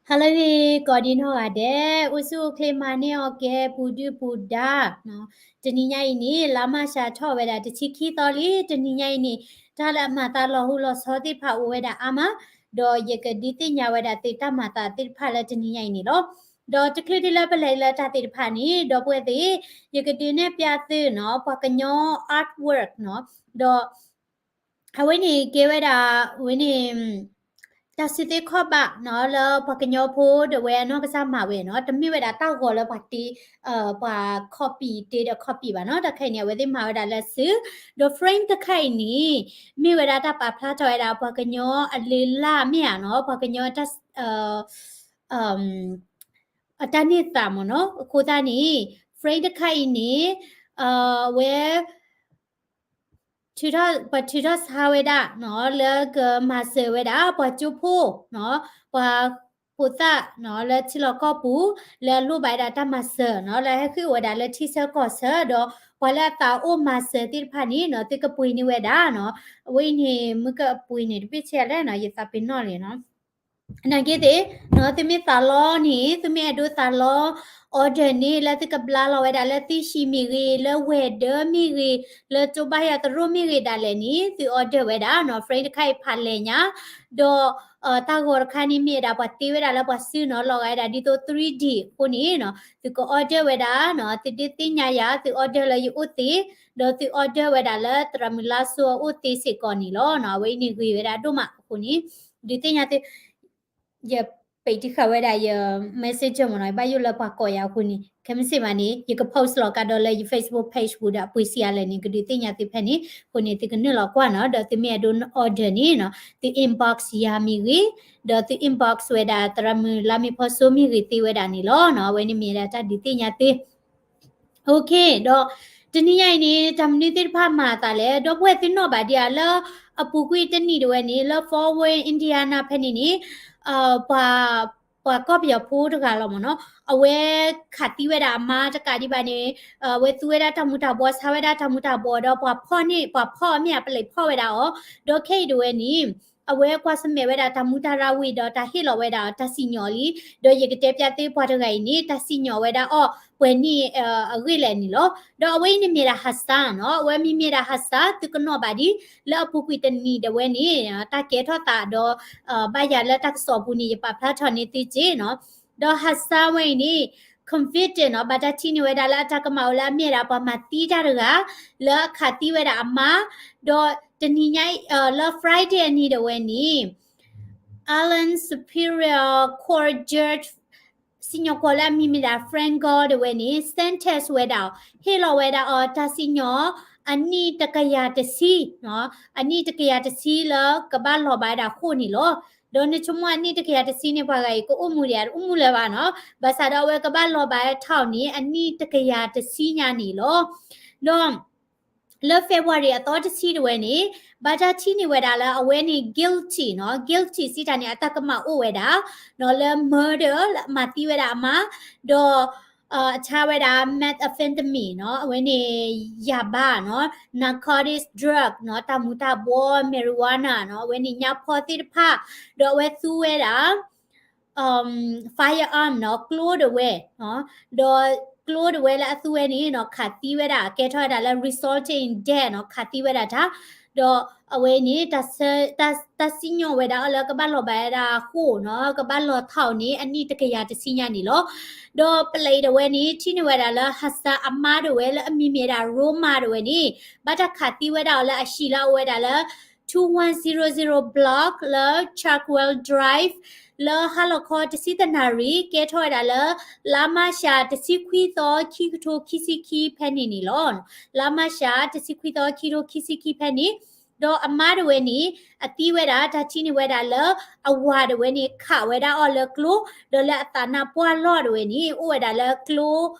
ဟါလၢအဂ့ၤ ကိးဒံနီၢ်ဂၤဒဲး, အိၣ်ဆူၣ်အိၣ်ချ့မၤန့ၢ်အီၤကဲ ပူၤဒုၣ်ပူၤဒါ, တနံၤညါအံၤန့ၣ် လါမၢ်ၡးထီၣ်ဝဲဒၣ်တဆံခံသီလံ, တနံၤညါအံၤန့ၣ် တၢ်လၢအမၤသးလီၤဟူလီၤဆီသ့ၣ်တဖၣ်အိၣ်ဝဲဒၣ်အါမး, ဒီးယကဒုးသ့ၣ်ညါဝဲဒၣ်သုတၢ်မၤသးသ့ၣ်တဖၣ်လၢတနံၤညါအံၤန့ၣ်လီၤ. ဒီးတချုးဒံးလၢပလဲၤလၢတၢ်သ့ၣ်တဖၣ်န့ၣ် ဒီပုၢ်ဝဲၢ်သ့ၣ်, ယကဒုးနဲၣ်ပျးသုနီၤ ပှၤကညီ artwork နီၤ, ဒီး အဝဲန့ၣ်ကဲဝဲဒၣ် ဝဲန့ၣ် တၢ်စံးသ့ခီၣ်ဘၣ်နီၤ လၢပှၤကညီဖိဒၣ်ဝဲအနီၢ်ကစၢ်မၤဝဲနီၤ, တမ့ၢ်ဝဲဒၣ်တၢ်ဂီၤလၢပှၤတ့ ပှၤ copy တ့ဒီး copy ဘၣ်နီၤ, တၢ်ခဲအံၤန့ၣ် အဝဲသ့ၣ်မၤဝဲဒၣ်လၢစု, ဒီး frame တခါအံၤန့ၣ် မ့ၢ်ဝဲဒၣ်တၢ်ပာ်ဖျါထီၣ်ဝဲဒၣ် ပှၤကညီအလုၢ်အလၢ်မ့ၢ်ဧါနီၤ, ပှၤကညီတၢ် အတၢ်န့ၢ်သါမ့ၢ်နီၤ, အဃိသတးန့ၣ် frame တခါအံၤန့ၣ် အဝဲ ထုးထီၣ် ပှၤထုးထီၣ်ဆါဝဲဒၣ်နီၤ လၢကမၤစၢၤဝဲဒၣ် ပှၤကၠိဖိနီၤ, ပှၤဖိသၣ်နီၤ လၢထံလီၢ်ကီၢ်ပူၤ လၢအလိၣ်ဘၣ်ဝဲဒၣ်တၢ်မၤစၢၤနီၤ, လၢဟဲဃ့ၢ်ဝဲဒၣ်လၢထံဆၢကီၢ်ဆၢ, ဒီးပှၤလၢအသးအိၣ်မၤစၢၤသ့ၣ်တဖၣ်န့ၣ်နီၤ သုကပှ့ၤန့ၢ်ဝဲဒၣ်နီၤ, အဝဲအံၤန့ၣ် မုၢ်ကအပှ့ၤန့ၣ် တဘ့ၣ်ဆဲးလဲၣ်နီၤ, ယသးပ့ၤနီၣ်လံနီၤ နာ်က့သ့ၣ်နီၤ သုမ့ၢ်သးလီန့ၣ် သုမ့ၢ်အဲၣ်ဒိးသးလီ order န့ၣ် လၢသုကဘျါလီၤဝဲဒၣ်လၢသ့ၣ်ၡံမ့ၢ်ဂ့ၤ, လၢဝဲၤဒၢမ့ၢ်ဂ့ၤ, လၢကၠိဘါယွၤသရိာ်မ့ၢ်ဂ့ၤဒၣ်လဲာ်န့ၣ် သု order ဝဲဒၣ်နီၤ, frame တခါအံၤဖးလဲၢ်ညါ, ဒီး တၢ်ဂီၤတခါန့ၣ် မ့ၢ်ဝဲဒၣ်ပှၤတ့ဝဲဒၣ်လၢပှၤစုနီၤ လီၤဂာ်ဝဲဒၣ်ဒ်သိး three D အဃိန့ၣ်နီၤ သုက order ဝဲဒၣ်နီၤ, သုဒုးသ့ၣ်ညါယၤ သု order လၢယအိၣ်သ့, ဒီးသု order ဝဲဒၣ်လၢသရၣ်မုၣ်လါစိအအိၣ်သ့စ့ၢ်ကီးန့ၣ်လီၤနီၤ, အဝဲအံၤန့ၣ်ဂ့ၤဝဲဒၣ်ဒိၣ်မးအဃိန့ၣ် ဒုးသ့ၣ်ညါသု ယပံးတံၢ်ဃာ်ဝဲဒၣ်ယ messenger မ့ၢ်နီၤ, ယဘၣ်ယိၣ်လၢပှၤကိးယၤအဃိန့ၣ် ခဲမုၢ်ဆ့ၣ်မးန့ၣ် ယက post လီၤကဒီးလၢယ Facebook page ပူၤဒီး အပှ့ၤဆံးအါလဲၣ်န့ၣ် ကဒုးသ့ၣ်ညါသုဖဲန့ၣ်, အဃိန့ၣ် သုကနုာ်လီၤကွၢ်နီၤ, ဒီးသုမ့ၢ်အဲၣ်ဒိး order န့ၣ်နီၤ သု inbox ယၤမ့ၢ်ဂ့ၤ, ဒီးသု inbox ဝဲဒၣ်သရၣ်မုၣ်လါမ့ၢ်ဖီစိမ့ၢ်ဂ့ၤသ့ဝဲဒၣ်န့ၣ်လီၤနီၤ, အဝဲန့ၣ်မ့ၢ်ဝဲဒၣ်တၢ်ဒုးသ့ၣ်ညါသု OK, ဒီးတနံၤညါအံၤန့ၣ် တၢ်မနုၤသ့ၣ်တဖၣ်မၤအသးလဲၣ်, ဒီပုၢ်ဝဲၢ်သုနီၣ်ဘၣ်ဒံးဧါ လၢအပူၤကွံာ်တနံၣ်ဒၣ်ဝဲန့ၣ် လၢ Fort Wayne Indiana ဖဲန့ၣ်န့ၣ် ပှၤ ပှၤကီၢ်ပယီၤဖိတဂၤလီၤမ့ၢ်နီၤ, အဝဲခးသံဝဲဒၣ်အမါတကးဒံးဘၣ်န့ၣ် အဝဲသူဝဲဒၣ်တၢ်မူၤတၢ်ဘှီ ဆါဝဲဒၣ်တၢ်မူၤတၢ်ဘှီဒီး ပှၤဖီၣ်န့ၢ် ပှၤဖီၣ်အီၤမ့ၢ်ဧါ ပလံးဖီၣ်ဝဲဒၣ်အီၤ, ဒီးခဲအံၤဒၣ်ဝဲန့ၣ် အဝဲကွၢ်ဆၢၣ်မဲာ်ဝဲဒၣ်တၢ်မူၤတၢ်ရၢ်ဝံၤဒီး တၢ်ဟ့ၣ်လီၤဝဲဒၣ်တၢ်စံၣ်ညီၣ်လံ, ဒီးယကတဲပျးသုပှၤတဂၤအံၤန့ၣ် တၢ်စံၣ်ညီၣ်ဝဲဒၣ်အီၤ ပှဲၤနံၣ်အဂ့ၢ်လဲၣ်န့ၣ်လီၤ. ဒီးအဝဲအံၤန့ၣ်မ့ၢ်ဒၣ် Hassan နီၤ, အဝဲမံၤမ့ၢ်ဒၣ် Hassan သုကနီၣ်ဘၣ်ဒံး လၢအပူၤကွံာ်တနံၣ်ဒၣ်ဝဲန့ၣ် တၢ်ကဲထီၣ်သးဒီး ဘၣ်ယၤလၢတၢ်ကစီၣ်ပူၤန့ၣ် ယပာ်ဖျါထီၣ်န့ၢ်သုက့နီၤ. ဒီး Hassan ဝဲအံၤန့ၣ် convicted နီၤ, ဘၣ်တၢ်ထံၣ်န့ၢ်ဝဲဒၣ်လၢအတၢ်ကမၣ်အိၣ်လၢအမ့ၢ်ဒၣ်ပှၤမၤသံတၢ်တဂၤ လၢအခးသံဝဲဒၣ်အမါ, ဒီးတနံၤညါ လၢ Friday အနံၤဒၣ်ဝဲန့ၣ် Island Superior Court Judge စံၣ်ညီၣ်ကွီၢ်လၢအမံၤမ့ၢ်ဒၣ် Frank Gore ဒၣ်ဝဲန့ၣ် sentence ဝဲဒၣ်အီၤ, ဟ့ၣ်လီၤဝဲဒၣ်အီၤ တၢ်စံၣ်ညီၣ် အနံၣ်တကယၤတဆံ, အနံၣ်တကယၤတဆံလၢကဘၣ်လီၤဘၣ်ဝဲဒၣ်ဃိၣ်န့ၣ်လီၤ. ဒီးနဆိကမိၣ်အနံၣ်တကယၤတဆံန့ၣ် ပှၤဂၤအံၤကအိၣ်မူဒံးဧါ, တအိၣ်မူလၢၤဘၣ်နီၤ. ဘၣ်ဆၣ်ဒီးအဝဲကဘၣ်လီၤဘၣ်ဝဲထီၣ်န့ၣ် အနံၣ်တကယၤတဆံညါန့ၣ်လီၤ. ဒီး လၢ February အသီတဆံဒၣ်ဝဲန့ၣ် ဘၣ်တၢ်ထံၣ်န့ၢ်ဝဲဒၣ်လၢအဝဲန့ၣ် guilty နီၤ, guilty စံးတၢ်န့ၣ် အတၢ်ကမၣ်အိၣ်ဝဲဒၣ် လၢ murder လၢအမၤသံဝဲဒၣ်အမါ, ဒီး အဆါဝဲဒၣ် methamphetamine နီၤ, အဝဲန့ၣ် ယၤဘါနီၤ, narcotics drug နီၤ, တၢ်မူၤတၢ်ဘှီ marijuana နီၤ, အဝဲန့ၣ်ညါဖီသ့ၣ်တဖၣ်, ဒီးအဝဲသူဝဲဒၣ် firearm နီၤ, ကျိဒၣ်ဝဲ, ဒီးကျိဒၣ်ဝဲလၢအသူဝဲန့ၣ်နီၤ ခးသံဝဲဒၣ် ကဲထီၣ်ဝဲဒၣ်လၢ resulting in death နီၤ, ခးသံဝဲဒၣ်တၢ်, ဒီးအဝဲန့ၣ် တၢ်စံၣ်ညီၣ်ဝဲဒၣ်အီၤလၢကဘၣ်လီၤဘၣ်ဝဲဒၣ်ဃိၣ်နီၤ, ကဘၣ်လီၤထီၣ်န့ၣ် အနံၣ်တကယၤတဆံညါန့ၣ်လီၤ. ဒီးပလံးဒၣ်ဝဲန့ၣ် ထံၣ်န့ၢ်ဝဲဒၣ်လၢ Hassan အမါဒၣ်ဝဲလၢအမံၤမ့ၢ်ဒၣ် Roma ဒၣ်ဝဲန့ၣ် ဘၣ်တၢ်ခးသံဝဲဒၣ်အီၤလၢအဟံၣ်လၢအအိၣ်ဝဲဒၣ်လၢ two one zero zero block လၢ Chartwell Drive လၢဟါလီၤခီတဆံတနၣ်ရံၣ် ကဲထီၣ်ဝဲဒၣ်လၢ လါမၢ်ၡး တဆံခွံသီ ခံကထိခံဆံခံဖဲန့ၣ်န့ၣ်လီၤ. လါမၢ်ၡး တဆံခွံသီ ခံကထိခံဆံခံဖဲန့ၣ်, ဒီးအမါဒၣ်ဝဲန့ၣ် အသံဝဲဒၣ် တၢ်ထံၣ်န့ၢ်ဝဲဒၣ်လၢ အဝၤဒၣ်ဝဲန့ၣ် ခးဝဲဒၣ်အီၤလၢကျိ, ဒီးလၢအသးနါပှၢ်လီၢ်ဒၣ်ဝဲန့ၣ် အိၣ်ဝဲဒၣ်လၢကျိ,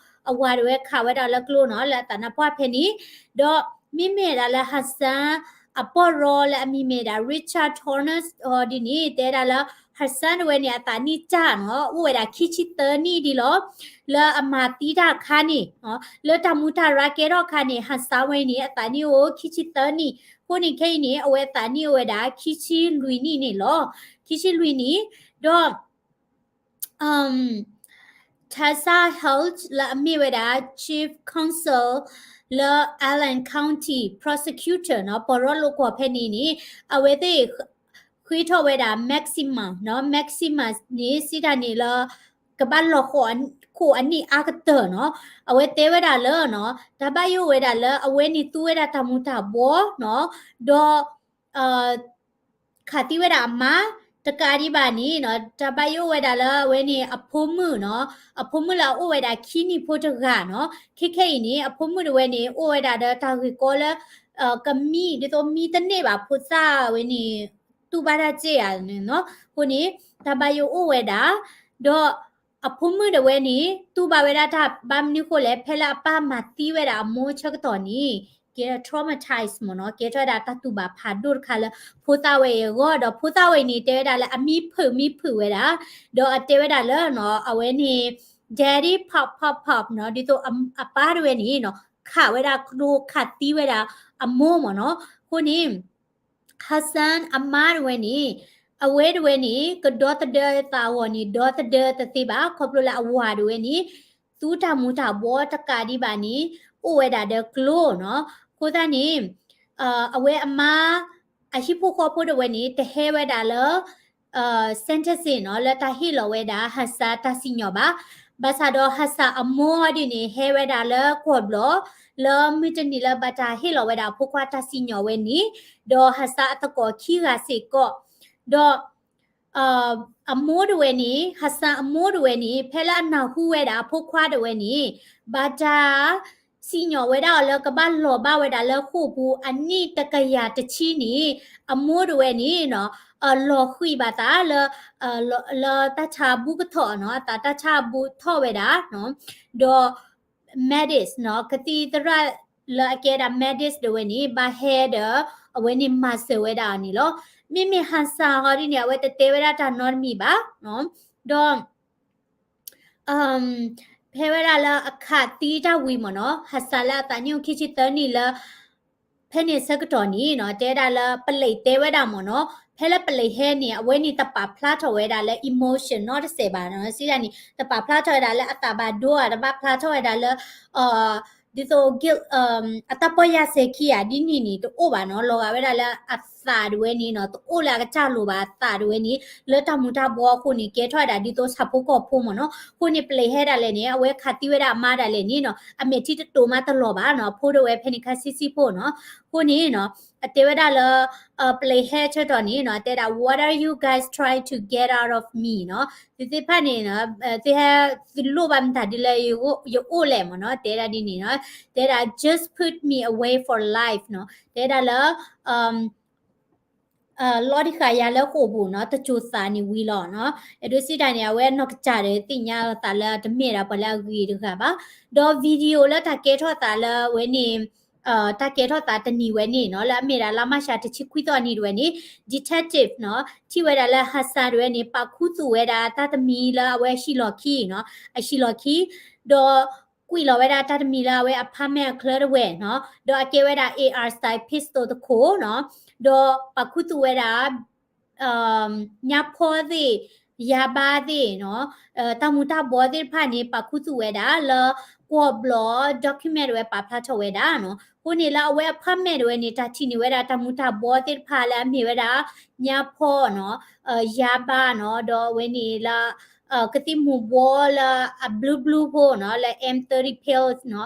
အဝၤဒၣ်ဝဲခးဝဲဒၣ်လၢကျိနီၤ လၢအသးနါပှၢ်ဖဲန့ၣ်, ဒီးမ့မ့ၢ်ဒၣ်လၢ Hassan အပီၢ်ရီလၢအမံၤမ့ၢ်ဒၣ် Richard Thomas အီၤဒ်န့ၣ် တဲဒၣ်လၢ Hassan ဒၣ်ဝဲန့ၣ် အသးနံၣ်စၢ်နီၤ အိၣ်ဝဲဒၣ်ခံဆံသၢနံၣ်ဒ်လီၤ. လၢအမၤသံတၢ်အခါန့ၣ် လၢတၢ်မူတၢ်ရၢကဲထီၣ်အခါန့ၣ် Hassan ဝဲန့ၣ် အသးနံၣ်အိၣ်ခံဆံသၢနံၣ်, အဃိန့ၣ်ခဲအံၤန့ၣ် အဝဲအသးနံၣ်အိၣ်ဝဲဒၣ်ခံဆံလွံၢ်နံၣ်န့ၣ်လီၤ. ခံဆံလွံၢ်နံၣ်, ဒီး Tessa Holt လၢအမ့ၢ်ဝဲဒၣ် Chief Counsel လၢ Allen County Prosecutor နီၤ ပှၤရီလိာ်ကွီၢ်ဖဲန့ၣ်န့ၣ် အဝဲသ့ၣ် ဃ့ထီၣ်ဝဲဒၣ် maximum နီၤ maximum န့ၣ် စံးတၢ်န့ၣ်လၢ ကဘၣ်လီၤဃိာ်အနံၣ်အါကတၢၢ်နီၤ အဝဲတဲဝဲဒၣ်လၢနီၤ တၢ်ဘၣ်ယိၣ်ဝဲဒၣ်လၢအဝဲန့ၣ်သူဝဲဒၣ်တၢ်မူၤတၢ်ဘှီနီၤ ဒီး ခးသံဝဲဒၣ်အမါ တကးဒံးဘၣ်န့ၣ်နီၤ တၢ်ဘၣ်ယိၣ်ဝဲဒၣ်လၢအဝဲန့ၣ်အဖိမုၣ်နီၤ အဖိမုၣ်လၢအအိၣ်ဝဲဒၣ်ခံနံၣ်ဖိတဂၤနီၤ ခဲခဲအံၤန့ၣ် အဖိမုၣ်တဝဲန့ၣ် အိၣ်ဝဲဒၣ်ဒီးတၢ်ဂ့ၢ်ကီလၢ ကမံ ဒ်သိးမံတန့ၢ်ဘၣ် ဖိသၣ်ဝဲန့ၣ် တူၢ်ဘၣ်တၢ်စ့ၢ်ဧါန့ၣ်နီၤ အဃိန့ၣ် တၢ်ဘၣ်ယိၣ်အိၣ်ဝဲဒၣ် ဒီး အဖိမုၣ်တဝဲန့ၣ် တူၢ်ဘၣ်ဝဲဒၣ်တၢ်ဘၣ်မနုၤဃိလဲၣ် ဖဲလၢအပၢ်မၤသံဝဲဒၣ်အမိၢ်ဆၢကတီၢ်န့ၣ် ကဲ traumatize မ့ၢ်နီၤ ကဲထီၣ်ဝဲဒၣ်တၢ်တူၢ်ဘၣ်ဖးဒိၣ်တခါလၢ ဖိသၣ်ဝဲအံၤအဂီၢ် ဒီးဖိသၣ်ဝဲအံၤန့ၣ် တဲဝဲဒၣ်လၢအမံဖုးမံဖုးဝဲဒၣ် ဒီးအတဲဝဲဒၣ်လၢနီၤ အဝဲန့ၣ် daddy pop pop pop နီၤ ဒ်သိးအပၢ်တဝဲန့ၣ်နီၤ ခးဝဲဒၣ်ကျိခးသံဝဲဒၣ်အမိၢ်မ့ၢ်နီၤ အဃိန့ၣ် Hassan အမါတဝဲန့ၣ် အဝဲတဝဲန့ၣ် ကဒီသဒၢသးအဂီၢ်န့ၣ် ဒီသဒၢတသ့ဘၣ် ခီဖျိလၢအဝၤတဝဲန့ၣ် သူတၢ်မူၤတၢ်ဘှီတကးဒံးဘၣ်န့ၣ် အိၣ်ဝဲဒၣ်ဒီးကျိနီၤ အဃိသတးန့ၣ် အဝဲအမါ အဟံၣ်ဖိဃီဖိတဝဲန့ၣ် တဟဲဝဲဒၣ်လၢ sentencing နီၤ လၢတၢ်ဟ့ၣ်လီၤဝဲဒၣ် Hassan တၢ်စံၣ်ညီၣ်ဘၣ်. ဘၣ်ဆၣ်ဒီး Hassan အမိၢ်ဒ်န့ၣ် ဟဲဝဲဒၣ်လၢကွီၢ်ဘျီၣ် လၢမုၢ်တနံၤလၢဘၣ်တၢ်ဟ့ၣ်လီၤဝဲဒၣ်အဖိခွါတၢ်စံၣ်ညီၣ်ဝဲန့ၣ်, ဒီး Hassan အသကိးခံဂၤစ့ၢ်ကီး, ဒီး အမိၢ်တဝဲန့ၣ် Hassan အမိၢ်တဝဲန့ၣ် ဖဲလၢအနၢ်ဟူဝဲဒၣ်အဖိခွါတဝဲန့ၣ် ဘၣ်တၢ် စံၣ်ညီၣ်ဝဲဒၣ်အီၤလၢကဘၣ်လီၤဘၣ်ဝဲဒၣ်လၢဃိာ်ပူၤအနံၣ်တကယၤတဆံန့ၣ် အမိၢ်တဝဲန့ၣ် လီၤဃံၤဘၣ်သးလၢ လၢတၢ်ဆါအဘူးကထီၣ်နီၤ အသးတၢ်ဆါအဘူးထီၣ်ဝဲဒၣ်, ဒီး Meredith နီၤ ကသံၣ်သရၣ်လၢအကဲဒၣ် Meredith တဝဲန့ၣ် ဘၣ်ဟဲဒီး အဝဲန့ၣ်မၤစၢၤဝဲဒၣ်အီၤန့ၣ်လီၤ. မ့မ့ၢ် Hassan ဟီဒ်န့ၣ် အဝဲတတဲဝဲဒၣ်တၢ်နီတမံၤဘၣ်, ဒီး ဖဲဝဲဒၣ်လၢအခးသံတၢ်ဝံၤမ့ၢ်နီၤ Hassan လၢအသးနံၣ်အိၣ်ခံဆံသၢနံၣ်လၢ ဖဲန့ၣ်ဆၢကတီၢ်န့ၣ်နီၤ တဲဝဲဒၣ်လၢပလံးတဲဝဲဒၣ်မ့ၢ်နီၤ ဖဲလၢပလံးဟဲန့ၣ် အဝဲန့ၣ်တပာ်ဖျါထီၣ်ဝဲဒၣ်လၢ emotion နီတစဲးဘၣ်နီၤ စံးဒ်န့ၣ် တပာ်ဖျါထီၣ်ဝဲဒၣ်လၢအသးဘၣ်ဒိဧါ တပာ်ဖျါထီၣ်ဝဲဒၣ်လၢ ဒ်သိး အတၢ်ပီၢ်ယၢ်စဲၤခံဂၤဒ်န့ၣ်န့ၣ် တအိၣ်ဘၣ်နီၤ လီၤဂာ်ဝဲဒၣ်လၢအသးတဝဲန့ၣ်နီၤ တအိၣ်လၢအကစၢ်လိၤဘၣ် အသးတဝဲန့ၣ် လၢတၢ်မူၤတၢ်ဘှီအဃိန့ၣ် ကဲထီၣ်ဝဲဒၣ်ဒ်သိးဆၣ်ဖိကီၢ်ဖိမ့ၢ်နီၤ အဃိန့ၣ် ပလံးဟဲဒၣ်လဲာ်န့ၣ် အဝဲခးသံဝဲဒၣ်အမါဒၣ်လဲာ်န့ၣ်နီၤ အမဲာ်ထံတတိၤမးတလီၤဘၣ်နီၤ အဖိတဝဲဖဲန့ၣ်ခါဆံးဆံးဖိနီၤ အဃိန့ၣ်နီၤ အတဲဝဲဒၣ်လၢ ပလံးဟဲဆၢကတီၢ်န့ၣ်နီၤ တဲဒၣ် what are you guys trying to get out of me နီၤ သုသ့ၣ်တဖၣ်န့ၣ် သုဟဲ သုလိၣ်ဘၣ်မတၤဒ်လၢယအိၣ်လဲၣ်မ့ၢ်နီၤ တဲဒၣ်ဒ်န့ၣ်နီၤ တဲဒၣ် just put me away for life နီၤ တဲဒၣ်လၢ လီၤတံၢ်ဃာ်ယၤလၢဃိာ်ပူၤနီၤ တစိၤသးန့ၣ်ဝံၤလီၤနီၤ အဲၣ်ဒိးစံးတၢ်န့ၣ် အဝဲနီၢ်ကစၢ်ဒီးသ့ၣ်ညါလီၤသးလၢတမ့ၢ်ဒၣ်ပှၤလၢအဂ့ၤတဂၤဘၣ် ဒီး video လၢတၢ်ကဲထီၣ်သးလၢအဝဲန့ၣ် တၢ်ကဲထီၣ်သးတနံၤဝဲန့ၣ်နီၤ လၢအမ့ၢ်ဒၣ်လါမၢ်ၡးတဆံခွံသီအနံၤတဝဲန့ၣ် detective နီၤ ထံၣ်ဝဲဒၣ်လၢ Hassan တဝဲန့ၣ် ပာ်ခူသူၣ်ဝဲဒၣ်တၢ်တမံၤလၢအဝဲဟံၣ်လီၢ်ခံနီၤ အဟံၣ်လီၢ်ခံ ဒီး ကွံာ်လီၤဝဲဒၣ်တၢ်တမံၤလၢအဝဲအ apartment အချၢတဝဲနီၤ ဒီးအကဲဝဲဒၣ် A R style pistol တခိၣ်နီၤ ဒီးပာ်ခူသူၣ်ဝဲဒၣ် ညါဖီသ့ၣ် ယါဘါသ့ၣ်နီၤ တၢ်မူၤတၢ်ဘှီသ့ၣ်တဖၣ်န့ၣ် ပာ်ခူသူၣ်ဝဲဒၣ်လၢ ကွီၢ်ဘျီၣ် document တဝဲပာ်ဖျါထီၣ်ဝဲဒၣ်နီၤ အဃိန့ၣ်လၢအဝဲအ apartment တဝဲန့ၣ် တၢ်ထံၣ်န့ၢ်ဝဲဒၣ်တၢ်မူၤတၢ်ဘှီသ့ၣ်တဖၣ်လၢအမ့ၢ်ဝဲဒၣ် ညါဖီနီၤ ယါဘါနီၤ ဒီးအဝဲန့ၣ်လၢ ကသံၣ်မူၤဘှီလၢအ blue blue ဖိနီၤ လၢ M thirty pills နီၤ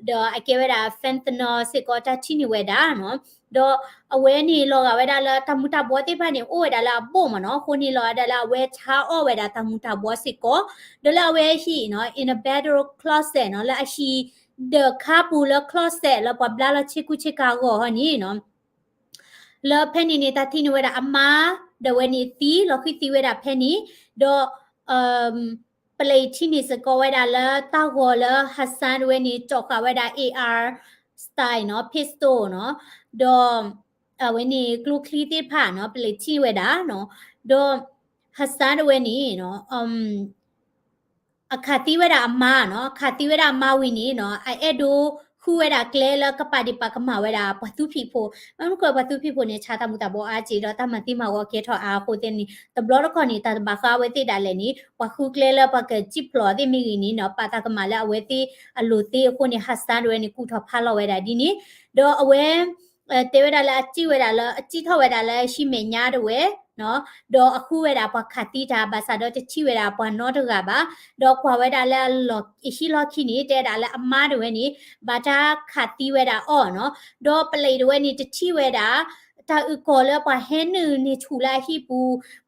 ဒီးအကဲဝဲဒၣ် fentanyl စ့ၢ်ကီးတၢ်ထံၣ်န့ၢ်ဝဲဒၣ်နီၤ ဒီးအဝဲန့ၣ်လီၤဂာ်ဝဲဒၣ်လၢတၢ်မူၤတၢ်ဘှီသ့ၣ်တဖၣ်န့ၣ် အိၣ်ဝဲဒၣ်လၢအဘိၣ်မ့ၢ်နီၤ အဃိန့ၣ်လီၤဂာ်ဝဲဒၣ်လၢအဝဲဆါအီၣ်ဝဲဒၣ်တၢ်မူၤတၢ်ဘှီစ့ၢ်ကီး ဒီးလၢအဝဲဟံၣ်နီၤ in a bedroom closet နီၤ လၢအဟံၣ် ဒီးခါပူၤလၢ closet လၢပှၤဘျါလီၤဆ့ကူဆ့ကၤအဂီၢ်ဟီန့ၣ်နီၤ လၢဖဲန့ၣ်န့ၣ် တၢ်ထံၣ်န့ၢ်ဝဲဒၣ်အမါ ဒီးအဝဲန့ၣ်သံ လီၤဃံၤသံဝဲဒၣ်ဖဲန့ၣ် ဒီး ပလံးထံၣ်န့ၢ်စ့ၢ်ကီးဝဲဒၣ်လၢတၢ်ဂီၤလၢ Hassan တဝဲန့ၣ် ကၠီၣ်ဃာ်ဝဲဒၣ် A R style နီၤ pistol နီၤ ဒီး အဝဲန့ၣ်ကျိချံသ့ၣ်တဖၣ်နီၤ ပလံးထံၣ်ဝဲဒၣ်နီၤ ဒီး Hassan တဝဲန့ၣ်နီၤ အခးသံဝဲဒၣ်အမါနီၤ အခးသံဝဲဒၣ်အမါဝံၤန့ၣ်နီၤ အအဲၣ်ဒိး ဃုဝဲဒၣ်ကျဲလၢကပာ်ဒံးပာ်ကမၣ်ဝဲဒၣ်ပှၤသူဖံးဖိ, မ့ၢ်မနုၤဃိပှၤသူဖံးဖိန့ၣ် ဆါတၢ်မူၤတၢ်ဘှီအါက့ဒီး တၢ်မၤသံမၤဂီၤကဲထီၣ်အါအဃိသ့ၣ်န့ၣ် တဘျီတခီၣ်န့ၣ် တၢ်တဘၣ်ဃးဝဲသ့ၣ်ဒၣ်လဲာ်န့ၣ် ပှၤဃုကျဲလၢပှၤကစံၣ်ဖျိးသ့ၣ်မ့ၢ်ဂ့ၤန့ၣ်နီၤ ပာ်တၢ်ကမၣ်လၢအဝဲသ့ၣ်အလိၤသ့အဃိန့ၣ် Hassan တဝဲန့ၣ် ကူၣ်ထီၣ်ဖးလီၤဝဲဒၣ်ဒ်န့ၣ်, ဒီးအဝဲ တဲဝဲဒၣ်လၢအစံၣ်ဝဲဒၣ်လၢ အစံၣ်ထီၣ်ဝဲဒၣ်လၢအဟံၣ်မဲာ်ညါတဝဲ, ဒီးအဃုဝဲဒၣ်ပှၤခးသံတၢ် ဘၣ်ဆၣ်ဒီးတထံၣ်ဝဲဒၣ်ပှၤနီတဂၤဘၣ်, ဒီးကွၢ်ဝဲဒၣ်လၢအဟံၣ်လီၢ်ခံန့ၣ် တဲဒၣ်လၢအမါတဝဲန့ၣ် ဘၣ်တၢ်ခးသံဝဲဒၣ်အီၤနီၤ, ဒီးပလံးတဝဲန့ၣ် တထံၣ်ဝဲဒၣ် တၢ်အုၣ်ကီၤလၢပှၤဟဲနုာ်န့ၢ်ဆူၣ်လၢအဟံၣ်ပူ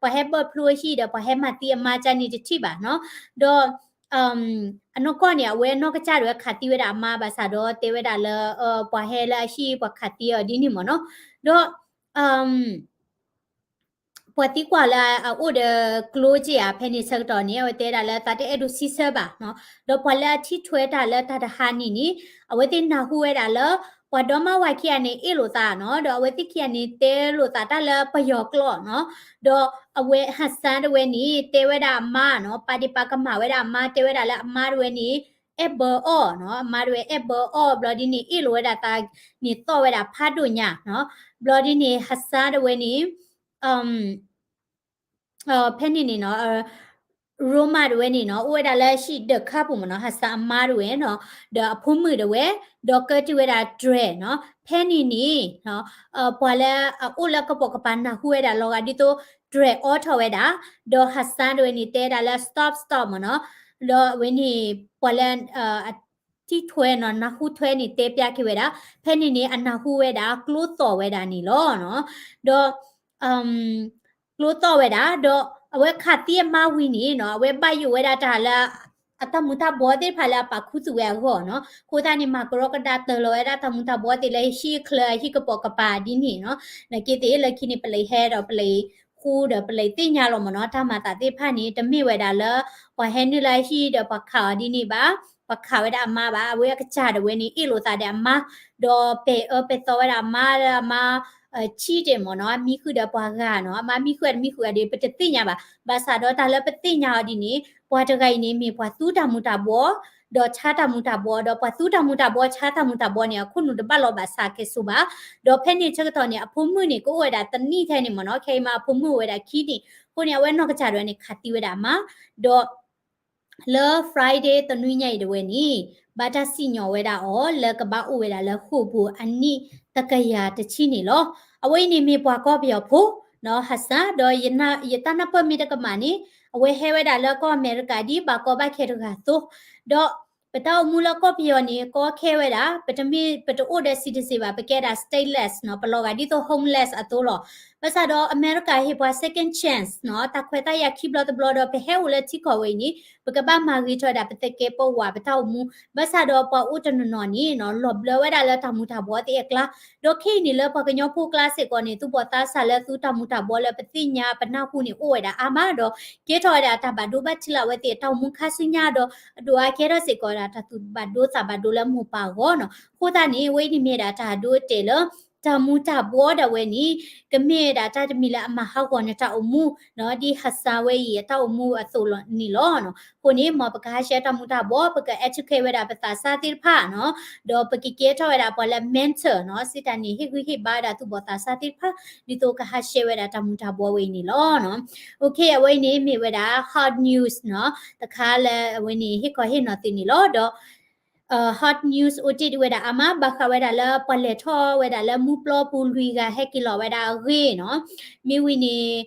ၤ, ပှၤဟဲဘၢၣ်ဖျိအဟံၣ်ဒီးပှၤဟဲမၤသံအမါကန့ၣ် တထံၣ်ဘၣ်နီၤ, ဒီး အနီၢ်ကီၢ်န့ၣ် အဝဲနီၢ်ကစၢ်တဝဲခးသံဝဲဒၣ်အမါဘၣ်ဆၣ်ဒီးတဲဝဲဒၣ်လၢ ပှၤဟဲလၢအဟံၣ်ပှၤခးသံအီၤဒ်န့ၣ်မ့ၢ်နီၤ, ဒီး ပှၤသံကွၢ်လၢအအိၣ်ဒီးကျိက့ဧါ ဖဲန့ၣ်ဆၢကတီၢ်န့ၣ် အဝဲတဲဒၣ်လၢသးတအဲၣ်ဒိးစံးဆၢဘၣ်နီၤ, ဒီးပှၤလၢအထံၣ်ထွဲတၢ်လၢတၢ်တဟါန့ၣ်န့ၣ် အဝဲသ့ၣ်နၢ်ဟူဝဲဒၣ်လၢ ပှၤဒီမါဝၤခံဂၤန့ၣ် အ့ၣ်လိာ်သးနီၤ, ဒီးအဝဲသ့ၣ်ခံဂၤန့ၣ် တဲလိာ်သးတၢ်လၢပယီၤကျိာ်နီၤ, ဒီးအဝဲ Hassan တဝဲန့ၣ် တဲဝဲဒၣ်အမါနီၤ, ပာ်ဒံးပာ်ကမၣ်ဝဲဒၣ်အမါ တဲဝဲဒၣ်လၢအမါတဝဲန့ၣ် အဲၣ်ဘၢအီၤနီၤ, အမါတဝဲအဲၣ်ဘၢအီၤ ဘျီဒ်န့ၣ် အ့ၣ်လိာ်ဝဲဒၣ်သးန့ၣ် သီၣ်ဝဲဒၣ်ဖးဒိၣ်ညါနီၤ, ဘျီဒ်န့ၣ် Hassan တဝဲန့ၣ် ဖဲန့ၣ်န့ၣ်နီၤ Roma တဝဲန့ၣ်နီၤ အိၣ်ဝဲဒၣ်လၢဟံၣ်ဒၢးခါပူၤမ့ၢ်နီၤ, Hassan အမါတဝဲနီၤ, ဒီးအဖိမုၣ်တဝဲ, ဒီးကဲတ့ၢ်ဝဲဒၣ်တြဲၤနီၤ, ဖဲန့ၣ်န့ၣ် ပှၤလၢအအိၣ်လၢကပိာ်ကပၤနၢ်ဟူဝဲဒၣ်လီၤဂာ်ဒ်သိး တြဲၤအိးထီၣ်ဝဲဒၣ်, ဒီး Hassan တဝဲန့ၣ် တဲဒၣ်လၢ stop stop မ့ၢ်နီၤ, ဒီးအဝဲန့ၣ် ပှၤလၢ အထံၣ်ထွဲနီၤ နၢ်ဟူထွဲန့ၣ် တဲပျးက့ၤဝဲဒၣ်, ဖဲန့ၣ်န့ၣ် အနၢ်ဟူဝဲဒၣ် ကျိသီၣ်ဝဲဒၣ်န့ၣ်လီၤနီၤ, ဒီး ကျိသီၣ်ဝဲဒၣ် ဒီးအဝဲခးသံအမါဝံၤန့ၣ်နီၤ အဝဲဘၣ်ယိၣ်ဝဲဒၣ်တၢ်လၢ အတၢ်မူၤတၢ်ဘှီသ့ၣ်တဖၣ်လၢအပာ်ခူသူၣ်ဝဲအဂီၢ်နီၤ, အဃိသတးန့ၣ် မၤကရီကဒါတၢၢ်လီၤဝဲဒၣ်တၢ်မူၤတၢ်ဘှီသ့ၣ်လၢဟံၣ်ချၢဟံၣ်ကပိာ်ကပၤဒ်န့ၣ်နီၤ, နာ်က့သ့ၣ်လၢခံန့ၣ် ပလံးဟဲဒီးပလံးဃူဒီးပလံးသ့ၣ်ညါလီၤမ့ၢ်နီၤ, တၢ်မၤသးသ့ၣ်တဖၣ်န့ၣ် တမ့ၢ်ဝဲဒၣ်လၢ ပှၤဟဲနုာ်လၢအဟံၣ်ဒီးပှၤခးအီၤဒ်န့ၣ်ဘၣ်, ပှၤခးဝဲဒၣ်အမါဘၣ်, အဝဲအကစၢ်တဝဲန့ၣ် အ့ၣ်လိာ်သးဒီးအမါ, ဒီးပဲာ်အၢပဲာ်သီဝဲဒၣ်အမါလၢအမါ ဆံၣ်တဲာ်မ့ၢ်နီၤ, မံဃုာ်ဒီးပှၤဂၤနီၤ, အမါမံဃုာ်တမံဃုာ်အီၤဒီး ပတသ့ၣ်ညါဘၣ်. ဘၣ်ဆၣ်ဒီးတၢ်လၢပသ့ၣ်ညါအီၤဒ်န့ၣ် ပှၤတဂၤအံၤန့ၣ် မ့ၢ်ပှၤသူတၢ်မူၤတၢ်ဘှီ ဒီးဆါတၢ်မူၤတၢ်ဘှီ, ဒီးပှၤသူတၢ်မူၤတၢ်ဘှီဆါတၢ်မူၤတၢ်ဘှီန့ၣ် အခိၣ်နူာ်တဘၣ်လီၤဘၣ်စးကဲဆိဘၣ်. ဒီးဖဲန့ၣ်ဆၢကတီၢ်န့ၣ် အဖိမုၣ်န့ၣ် ကအိၣ်ဝဲဒၣ်တနံၣ်ထဲန့ၣ်မ့ၢ်နီၤ, ခဲအံၤမးအဖိမုၣ်အိၣ်ဝဲဒၣ်ခံနံၣ်, အဃိန့ၣ် အဝဲနီၢ်ကစၢ်ဒၣ်ဝဲန့ၣ် ခးသံဝဲဒၣ်အမါ, ဒီး လၢ Friday တနွံညါအံၤတဝဲန့ၣ် ဘၣ်တၢ်စံၣ်ညီၣ်ဝဲဒၣ်အီၤ လၢကဘၣ်အိၣ်ဝဲဒၣ်လၢဃိာ်ပူၤအနံၣ်တကယၤတဆံန့ၣ်လီၤ. အဝဲအံၤန့ၣ်မ့ၢ်ပှၤကီၢ်ပယီၤဖိ, နီၤ Hassan, ဒီးယတၢ်နၢ်ပၢၢ်မ့ၢ်တကမၣ်န့ၣ် အဝဲဟဲဝဲဒၣ်လၢကီၢ်အမဲရကၤဒ်ဘၣ်ကီဘၣ်ခဲတဂၤအသိး, ဒီးပတၢ်အိၣ်မူလၢကီၢ်ပယီၤန့ၣ် ကီခဲဝဲဒၣ်, ပတမ့ၢ်ပတအိၣ်ဒီး citizen ဘၣ်, ပကဲဒၣ် stateless နီၤ, ပလီၤဂာ်ဒ်သိး homeless အသိးလီၤ. ဘၣ်ဆၣ်ဒီးအမဲရကၤဟ့ၣ်ပှၤ second chance နီၤ, တၢ်ခွဲးတၢ်ယာ်ခံဘျီတဘျီဒီး ပဟဲအိၣ်လၢထံကီၢ်ဝဲအံၤန့ၣ် ပကဘၣ်မၤဂ့ၤထီၣ်ဝဲဒၣ်ပသကဲးပဝးပတၢ်အိၣ်မူ. ဘၣ်ဆၣ်ဒီးပှၤအိၣ်တနီၤနီၤန့ၣ်နီၤ လီၤဘျၢဝဲဒၣ်လၢတၢ်မူၤတၢ်ဘှီသ့ၣ်အကျါ, ဒီးခဲအံၤန့ၣ်လၢပှၤကညီဖိကျါစ့ၢ်ကီးန့ၣ် သူၣ်ဘီၣ်သးစၢ်လၢသူတၢ်မူၤတၢ်ဘှီလၢပသ့ၣ်ညါပနၢ်ဟူန့ၣ် အိၣ်ဝဲဒၣ်အါမးဒီး ကဲထီၣ်ဝဲဒၣ်တၢ်ဘၣ်ဒိဘၣ်ထံးလၢအဝဲသ့ၣ်အတၢ်အိၣ်မူခါဆူညါဒီး အဒိၣ်အါကဲထီၣ်စ့ၢ်ကီးဝဲဒၣ်တၢ်သူၣ်ဘၣ်ဒိသးဘၣ်ဒိလၢမိၢ်ပၢ်အဂီၢ်နီၤ. အဃိသတးန့ၣ် အဝဲအံၤန့ၣ်မ့ၢ်ဝဲဒၣ်တၢ်ဒိတဲာ်လၢ တၢ်မူၤတၢ်ဘှီဒၣ်ဝဲန့ၣ် ကမ့ၢ်ဝဲဒၣ်တၢ်တမံၤလၢအမၤဟးဂီၤနတၢ်အိၣ်မူနီၤ, ဒ် Hassan ဝဲအံၤအတၢ်အိၣ်မူအသိးလီၤန့ၣ်လီၤ. အဃိန့ၣ် မ်ပကဟးရှဲတၢ်မူၤတၢ်ဘှီ, ပက educate ဝဲဒၣ်ပသးစၢ်သ့ၣ်တဖၣ်နီၤ, ဒီးပကကဲထီၣ်ဝဲဒၣ်ပှၤလၢ mentor နီၤ, စံးတၢ်န့ၣ် ဟ့ၣ်ဂံၢ်ဟ့ၣ်ဘါဝဲဒၣ်သူၣ်ဘီၣ်သးစၢ်သ့ၣ်တဖၣ် ဒ်သိးကဟးရှဲဝဲဒၣ်တၢ်မူၤတၢ်ဘှီဝဲအံၤန့ၣ်လီၤ. Okay, အဝဲအံၤန့ၣ်မ့ၢ်ဝဲဒၣ် hot news နီၤ, တခါလၢအဝဲန့ၣ်ဟ့ၣ်ခီဟ့ၣ်နီၤသုန့ၣ်လီၤ. ဒီး hot news အိၣ်တ့ၢ်ဒံးဝဲဒၣ်အါမး ဘၣ်ဃးဝဲဒၣ်လၢပှၤလဲၤထီၣ်ဝဲဒၣ်လၢမူပျီပူၤလွံၢ်ဂၤဟဲက့ၤလီၤဝဲဒၣ်အဂ့ၢ်နီၤ, မ့ၢ်ဝံၤန့ၣ်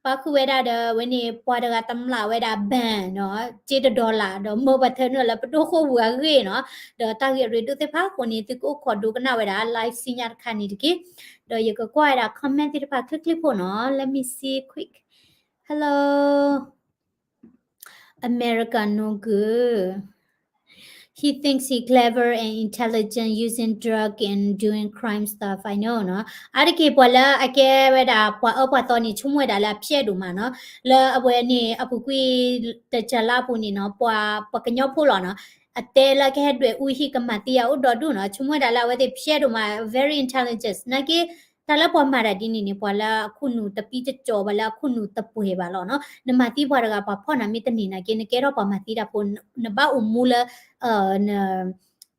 ပၣ်ဃုာ်ဝဲဒၣ်ဒီးဝဲန့ၣ် ပှၤတဂၤတမျးဝဲဒၣ် ban နီၤ, စ့တဒီလၣ် ဒီးမၢပှၤထၢနုာ်လၢပဒိၣ်ဃိာ်ပူၤအဂ့ၢ်နီၤ, ဒီးတၢ်ဂ့ၢ်အရ့ဒိၣ်သ့ၣ်တဖၣ်အဃိန့ၣ် သုကအိၣ်ခိးဒိကနၣ်ဝဲဒၣ် live ဆူညါတခါန့ၣ်တက့ၢ်. ဒီးယကကွၢ်ဝဲဒၣ် comment သ့ၣ်တဖၣ်ချ့ချ့ဖိနီၤ, let me see quick. Hello. America no good. He thinks he clever and intelligent using drug and doing crime stuff. I know နီၤ. အါတက့ၢ်ပှၤလၢအကဲဝဲဒၣ်ပှၤအၢပှၤသီန့ၣ် ဆိကမိၣ်ဝဲဒၣ်လၢအဖျဲးဒိၣ်မးနီၤ. လၢအဝဲန့ၣ် အပူၤကွံာ်တစှၤလါအပူၤန့ၣ်နီၤ, ပှၤ ပှၤကညီဖိလီၤနီၤ, အတဲလၢကဟဲဒွဲၣ်အူဟံၣ်ကမၤသံအအိၣ်ဒီဒူၣ်နီၤ, ဆိကမိၣ်ဝဲဒၣ်လၢအဝဲသ့ၣ်ဖျဲးဒိၣ်မး, very intelligent. နာ်က့ တၢ်လၢပှၤမၤတၢ်ဒ်န့ၣ်န့ၣ် ပှၤလၢအခိၣ်နူာ်တပံတကၠီၤဘၣ် လၢအခိၣ်နူာ်တပှဲၤဘၣ်လီၤနီၤ. နမၤသံပှၤတဂၤ ပှၤဖီၣ်နၤမ့ၢ်တန့ၢ်နာ်က့ နကဲထီၣ်ပှၤမၤသံတၢ်ဖိ နဘၣ်အိၣ်မူလၢ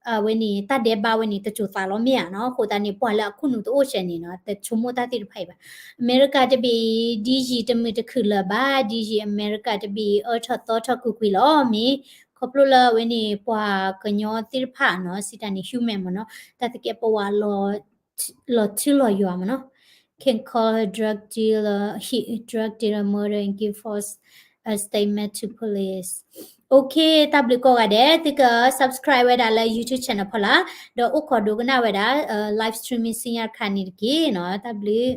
အဝဲန့ၣ် တၢ်ဒဲးဘးဝဲန့ၣ် တစိၤသးလီၤမ့ၢ်ဧါနီၤ. အဃိသတးန့ၣ် ပှၤလၢအခိၣ်နူာ်တအိၣ်စဲးန့ၣ်နီၤ တဆိကမိၣ်တၢ်သ့ၣ်တဖၣ်အံၤဘၣ်. အမဲရကၤတဘ့ၣ်အံၤ ဒ်ယံာ်တမုာ်တခုၣ်လၢၤဘၣ်, ဒ်ယံာ်အမဲရကၤတဘ့ၣ်အံၤ အၢထီၣ်သီထီၣ်ကွ့ၢ်ကွ့ၢ်လီၤ. မ့ၢ်ခီဖျိလၢအဝဲန့ၣ် ပှၤကညီသ့ၣ်တဖၣ်နီၤ စံးတၢ်န့ၣ် human မ့ၢ်နီၤ တၢ်သကဲးပဝး လီၤထူလီၤယွၤမ့ၢ်နီၤ can call her drug dealer, hit drug dealer murder and give false statement to police. Okay, တၢ်ဘျုးကိးဂၤဒဲး သုက subscribe ဝဲဒၣ်လၢ YouTube channel ဖီလာ် ဒီးအိၣ်ခိးဒိကနၣ်ဝဲဒၣ် live streaming ဆူညါတခါန့ၣ်တက့ၢ်နီၤ. တၢ်ဘျုး